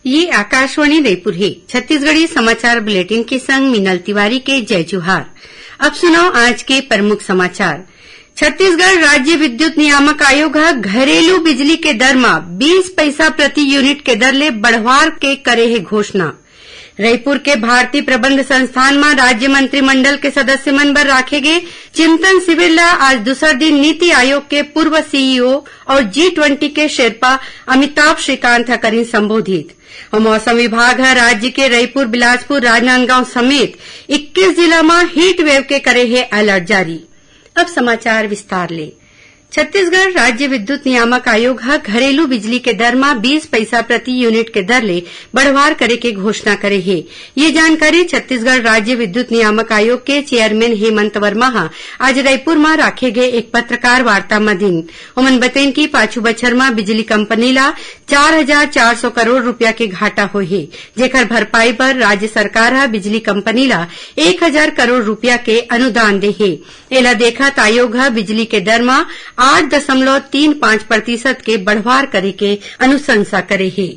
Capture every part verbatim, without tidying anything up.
ये आकाशवाणी रईपुर हे। छत्तीसगढ़ी समाचार बुलेटिन के संग मीनल तिवारी के जय जोहार। अब सुनव आज के प्रमुख समाचार। छत्तीसगढ़ राज्य विद्युत नियामक आयोग ह घरेलू बिजली के दर म बीस पैसा प्रति यूनिट के दर ले बढ़वार के करे हे घोषणा। रईपुर के भारतीय प्रबंध संस्थान म राज्य मंत्रिमंडल के सदस्य मन बर राखे गे चिंतन शिविर ल आज दूसर दिन नीति आयोग के पूर्व सीईओ अउ जी ट्वेंटी के शेरपा अमिताभ श्रीकांत ह करिन संबोधित। अउ मौसम विभाग ह राज्य के रईपुर, बिलासपुर, राजनांदगांव समेत इक्कीस जिला म हीट वेव के करे हे अलर्ट जारी। अब समाचार विस्तार ले। छत्तीसगढ़ राज्य विद्युत नियामक आयोग ह घरेलू बिजली के दर म बीस पैसा प्रति यूनिट के दर ले बढ़वार करे के घोषणा करे हे। ये जानकारी छत्तीसगढ़ राज्य विद्युत नियामक आयोग के चेयरमैन हेमंत वर्मा ह आज रईपुर म राखे गए एक पत्रकार वार्ता म दिन। ओमन बतइन कि पाछू बछर म बिजली कंपनी ला चार हजार चार सौ करोड़ रुपया के घाटा होए हे, जेकर भरपाई बर राज्य सरकार ह बिजली कंपनी ला एक हजार करोड़ रुपया के अनुदान दे हे। एला देखत आयोग ह बिजली के दर म आठ दशमलव तीन पाँच प्रतिशत के बढ़वार करे के अनुशंसा करे हे।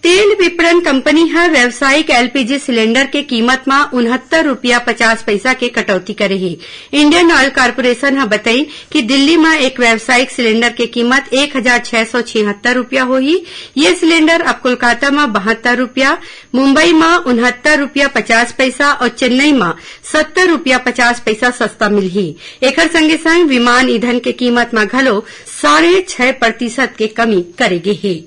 तेल विपणन कंपनी ह व्यावसायिक एलपीजी सिलेंडर के कीमत म उनहत्तर रुपया पचास पैसा के कटौती करे हे। इंडियन ऑयल कॉरपोरेशन ह बतइन कि दिल्ली म एक व्यावसायिक सिलेंडर के कीमत एक हजार छह सौ छिहत्तर रुपया होही। ये सिलेंडर अब कोलकाता म बहत्तर रुपया, मुंबई म उनहत्तर रुपया पचास पैसा अउ चेन्नई म सत्तर रुपया पचास पैसा सस्ता मिलही। एखर संगे संग विमान ईंधन के कीमत म घलो साढ़े छह प्रतिशत के कमी करे गे हे।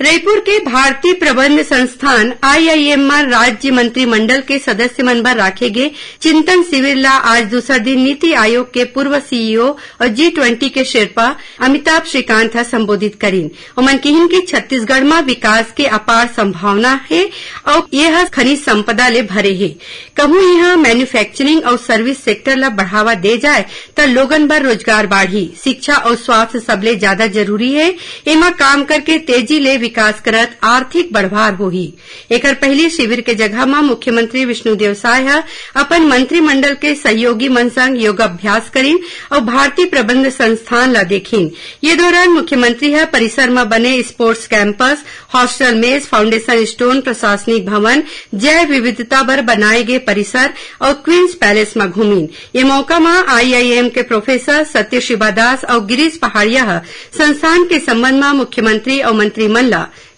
रईपुर के भारतीय प्रबंध संस्थान, आईआईएम, म राज्य मंत्रिमंडल के सदस्य मन बर राखे गे चिंतन शिविर ला आज दूसर दिन नीति आयोग के पूर्व सीईओ अउ जी ट्वेंटी के शेरपा अमिताभ श्रीकांत ह संबोधित करिन। ओमन किहिन कि छत्तीसगढ़ म विकास के अपार संभावना हे अउ ये ह खनिज संपदा ले भरे हे। कहूं इहां मैन्युफैक्चरिंग अउ सर्विस सेक्टर ला बढ़ावा दे जाए, त लोगन बर रोजगार बाढ़ही। शिक्षा अउ स्वास्थ्य सबले ज्यादा जरूरी हे। एमा काम करके तेजी ले विकास करत आर्थिक बढ़वार होही। एकर पहिली शिविर के जगह म मुख्यमंत्री विष्णुदेव साय ह अपन मंत्रिमंडल के सहयोगी मन संग योगाभ्यास करिन अउ भारतीय प्रबंध संस्थान ला देखिन। ये दौरान मुख्यमंत्री ह परिसर म बने sports campus, hostel mess, foundation stone, प्रशासनिक भवन, जैव विविधता बर बनाए गे परिसर अउ क्वींस पैलेस म घूमिन। ये मौका म आईआईएम के प्रोफेसर सत्य शिवादास अउ गिरीश पहाड़िया ह संस्थान के संबंध म मुख्यमंत्री अउ मंत्री मन ल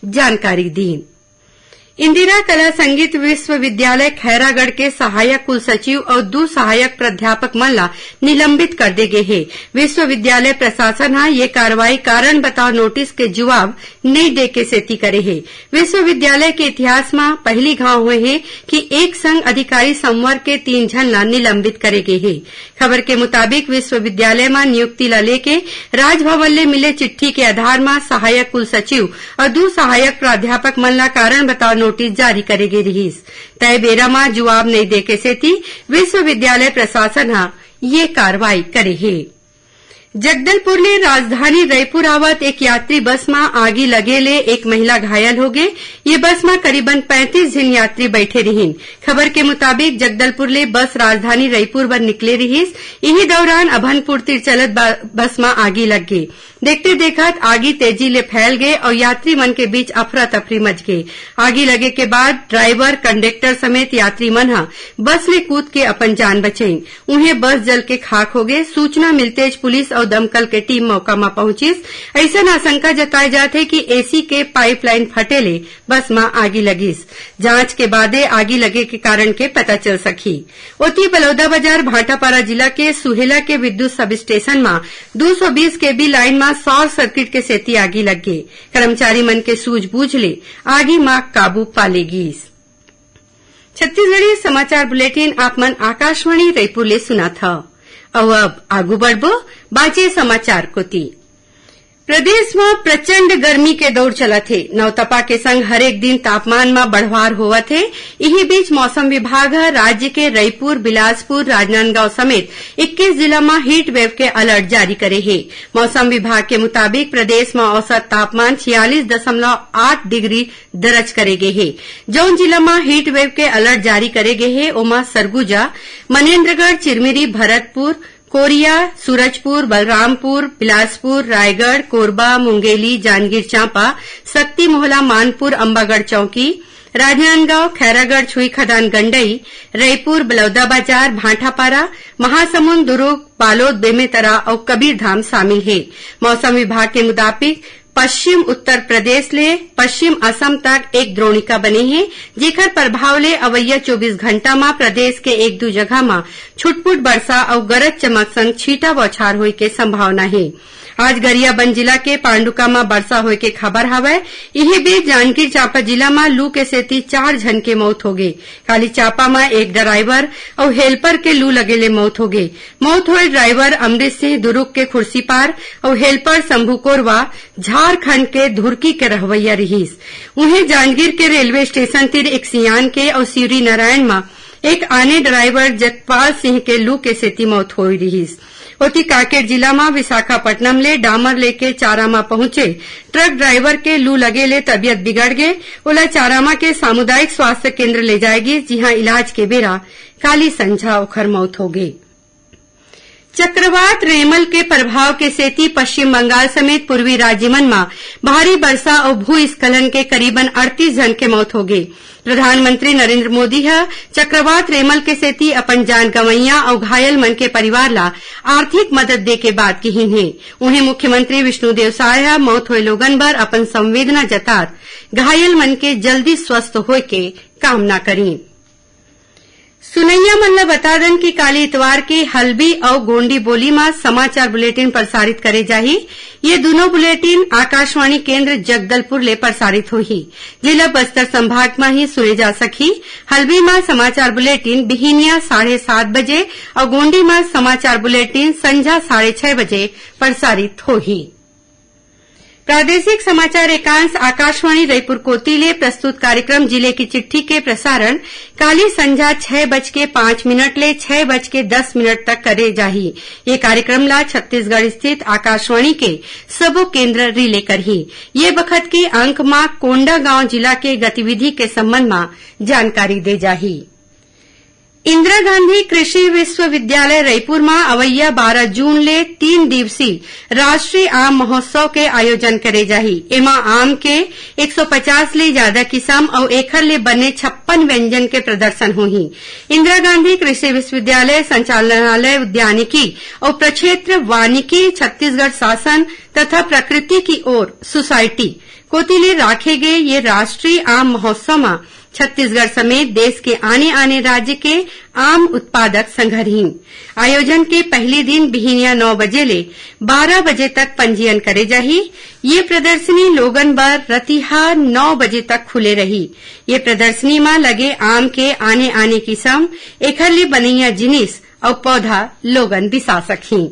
जानकारी दीन। इंदिरा कला संगीत विश्वविद्यालय खैरागढ़ के सहायक कुलसचिव अउ दू सहायक प्राध्यापक मन ला निलंबित कर दे गे हे। विश्वविद्यालय प्रशासन ह ये कार्रवाई कारण बताओ नोटिस के जवाब नइ दे के सेती करे हे। विश्वविद्यालय के इतिहास म पहली घांव होए हे कि एक संग अधिकारी संवर्ग के तीन झन ला निलंबित करे गे हे। खबर के मुताबिक, विश्वविद्यालय म नियुक्ति ला लेके राजभवन ले मिले चिट्ठी के आधार म सहायक कुलसचिव अउ दू सहायक प्राध्यापक मन ला कारण बताओ नोटिस जारी करे गे रिहिस। तय बेरा म जुवाब नइ दे के सेती विश्वविद्यालय प्रशासन ह ये कार्रवाई करे हे। जगदलपुर ले राजधानी रईपुर आवत एक यात्री बस म आगी लगे ले एक महिला घायल होगे। ये बस म करीबन पैंतीस झिन यात्री बइठे रिहिन। खबर के मुताबिक, जगदलपुर ले बस राजधानी रईपुर बर निकले रिहिस। इही दौरान अभनपुर तिर चलत बा-, बस म आगी लग गे। देखते देखत आगी तेजी ले फैल गे अउ यात्री मन के बीच अफरा तफरी मच गे। आगी लगे के बाद ड्राइवर, कंडक्टर समेत यात्री मन ह बस ले कूद के अपन जान बचइन। उहें, बस जल के खाक होगे। सूचना मिलतेच पुलिस अउ दमकल के टीम मौका म पहुंचिस। अइसन आशंका जताए जात हे कि एसी के पाइपलाइन फटे ले बस म आगी लगिस। जांच के बादे आगी लगे के कारण के पता चल सकही। ओती, बलौदाबाजार भाटापारा जिला के सुहेला के विद्युत सब स्टेशन म दू सौ बीस केवी लाइन म शॉर्ट सर्किट के सेती आगी लग गे। कर्मचारी मन के सूझबूझ ले आगी म काबू पा ले गीस। छत्तीसगढ़ी समाचार बुलेटिन आप मन आकाशवाणी रईपुर ले सुनत हव। अउ अब आगू बढ़बो बाचे समाचार कोती। प्रदेश म प्रचंड गर्मी के दौर चलत हे। नौतपा के संग हरेक दिन तापमान म बढ़वार होवत हे। इही बीच मौसम विभाग ह राज्य के रईपुर, बिलासपुर, राजनांदगांव समेत इक्कीस जिला म हीट वेव के अलर्ट जारी करे हे। मौसम विभाग के मुताबिक, प्रदेश म औसत तापमान छियालीस दशमलव आठ डिग्री दर्ज करे गे हे। जौन जिला म हीट वेव के अलर्ट जारी करे गे हे, ओमा सरगुजा, मनेन्द्रगढ़, चिरमिरी, भरतपुर, कोरिया, सूरजपुर, बलरामपुर, बिलासपुर, रायगढ़, कोरबा, मुंगेली, जांजगीर चांपा, सक्ती मोहला, मानपुर, अंबागढ़ चौकी, राजनांदगांव, खैरागढ़, छुईखदान, गंडई, रईपुर, बलौदाबाजार, भांठापारा, महासमुंद, दुरूग, बालोद, बेमेतरा अउ कबीरधाम शामिल हे। मौसम विभाग के मुताबिक पश्चिम उत्तर प्रदेश ले पश्चिम असम तक एक द्रोणिका बने हे, जेकर प्रभाव ले अवइया चौबीस घंटा म प्रदेश के एक दू जगह म छुटपुट बरसा अउ गरज चमक संग छींटा बौछार होय के संभावना हे। आज गरियाबंद जिला के पांडुका म बरसा होय के खबर हवय। इही बीच जांजगीर चांपा जिला म लू के सेती चार झन के मौत होगे। काली चांपा म एक ड्राइवर अउ हेल्पर के लू लगे ले मौत होगे। मौत होय ड्राइवर अमृत सिंह दुरूग के खुर्सीपार अउ हेल्पर शंभू कोरवा झारखंड के धुरकी के रहवइया रिहिस। उहें, जांजगीर के रेलवे स्टेशन तीर एक सियान के अउ शिवरीनारायण म एक आने ड्राइवर जगपाल सिंह के लू के सेती मौत होय रिहिस। ओती, कांकेर जिला म विशाखापट्टनम ले डामर लेके चारामा पहुंचे ट्रक ड्राइवर के लू लगे ले तबियत बिगड़ गे। ओला चारामा के सामुदायिक स्वास्थ्य केंद्र ले जाय गिस, जिहां इलाज के बेरा काली संझा ओखर मौत होगे। चक्रवात रेमल के प्रभाव के सेती पश्चिम बंगाल समेत पूर्वी राज्य मन म भारी बरसा अउ भूस्खलन के करीबन अड़तीस झन के मौत होगे। प्रधानमंत्री नरेंद्र मोदी ह चक्रवात रेमल के सेती अपन जान गंवइया अउ घायल मन के परिवार ला आर्थिक मदद दे के बात किहिन हे। उहें, मुख्यमंत्री विष्णुदेव साय ह मौत होय लोगन बर अपन संवेदना जतात घायल मन के जल्दी स्वस्थ होय के कामना करीन। सुनइया मन ल बता दन कि काली इतवार के हल्बी अउ गोंडी बोली म समाचार बुलेटिन प्रसारित करे जाही। ये दूनों बुलेटिन आकाशवाणी केंद्र जगदलपुर ले प्रसारित होही, जेला बस्तर संभाग म ही सुने जा सकही। हल्बी म समाचार बुलेटिन बिहिनिया साढ़े सात बजे अउ गोंडी म समाचार बुलेटिन संझा साढ़े छह बजे प्रसारित होही। प्रादेशिक समाचार एकांश आकाशवाणी रईपुर कोति ले प्रस्तुत कार्यक्रम जिले की चिट्ठी के प्रसारण काली संझा छह बज के पांच मिनट ले छह बज के दस मिनट तक करे जाही। ये कार्यक्रम ला छत्तीसगढ़ स्थित आकाशवाणी के सबो केंद्र रिले करही। ये बखत के अंक मा कोंडागांव जिला के गतिविधि के संबंध मा जानकारी दे जाही। इंदिरा गांधी कृषि विश्वविद्यालय रईपुर म अवइया बारह जून ले तीन दिवसीय राष्ट्रीय आम महोत्सव के आयोजन करे जाही। एमा आम के एक सौ पचास ले जादा किसम अउ एखर ले बने छप्पन व्यंजन के प्रदर्शन होही। इंदिरा गांधी कृषि विश्वविद्यालय संचालनालय उद्यानिकी अउ प्रक्षेत्र वानिकी, छत्तीसगढ़ शासन तथा प्रकृति की ओर सोसाइटी कोति ले राखे गे ये राष्ट्रीय आम महोत्सव म छत्तीसगढ़ समेत देश के आने-आने राज्य के आम उत्पादक संघरही। आयोजन के पहिली दिन बिहिनिया नौ बजे ले बारह बजे तक पंजीयन करे जाही। ये प्रदर्शनी लोगन बर रतिहा नौ बजे तक खुले रही। ये प्रदर्शनी म लगे आम के आने-आने किसम, एखर ले बनइया जिनिस अउ पौधा लोगन बिसा सकही।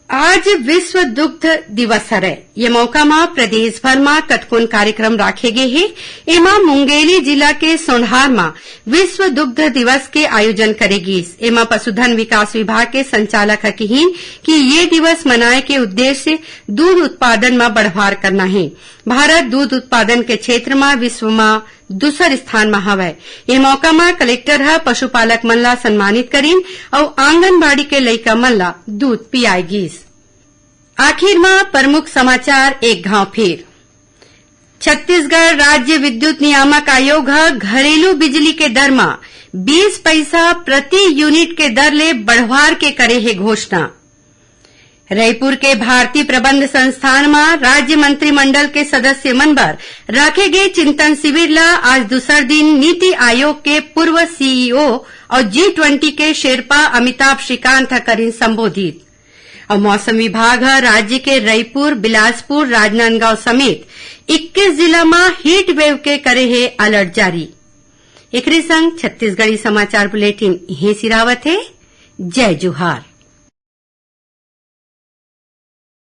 आज विश्व दुग्ध दिवस हरय। ये मौका म प्रदेश भर म कतकोन कार्यक्रम राखे गे हे। एमा मुंगेली जिला के सोनहार म विश्व दुग्ध दिवस के आयोजन करे गीस। एमा पशुधन विकास विभाग के संचालक ह किहीन कि ये दिवस मनाए के उद्देश्य दूध उत्पादन म बढ़वार करना हे। भारत दूध उत्पादन के क्षेत्र म विश्व म दूसर स्थान म हवय। ए मौका म कलेक्टर ह पशुपालक मन ला सम्मानित करिन अउ आंगनबाड़ी के लइका मन ला दूध पियाए गीस। आखिर म प्रमुख समाचार एक घांव फिर। छत्तीसगढ़ राज्य विद्युत नियामक आयोग ह घरेलू बिजली के दर म बीस पैसा प्रति यूनिट के दर ले बढ़वार के करे हे घोषणा। रईपुर के भारतीय प्रबंध संस्थान म राज्य मंत्रिमंडल के सदस्य मन बर राखे गे चिंतन शिविर ल आज दूसर दिन नीति आयोग के पूर्व सीईओ अउ जी ट्वेंटी के शेरपा अमिताभ श्रीकांत ह करिन संबोधित। अउ मौसम विभाग ह राज्य के रईपुर, बिलासपुर, राजनांदगांव समेत इक्कीस जिला म हीट वेव के करे हे अलर्ट जारी। एकरे संग छत्तीसगढ़ी समाचार बुलेटिन इहें सिरावत हे। जय जोहार।